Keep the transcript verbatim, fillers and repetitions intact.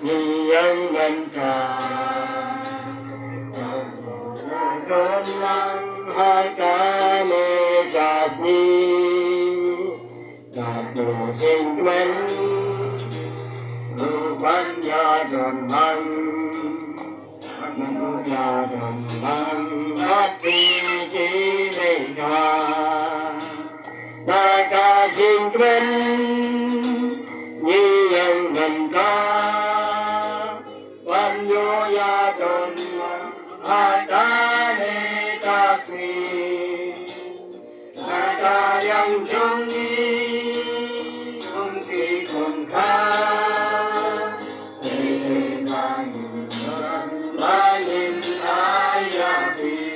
Ïa mynta don lang ha kane ka sngi, ka jingkmen ruh ban ïa don lang, ban ïa don lang ha ki ki ka. Na ka jingkmen ngi ïeng mynta ban ïoh ïa don ha kane ka sngi. Na ka liang jong ngi khun ki khun kha, ei ei ba ngin don ba ngin ai ïa phi.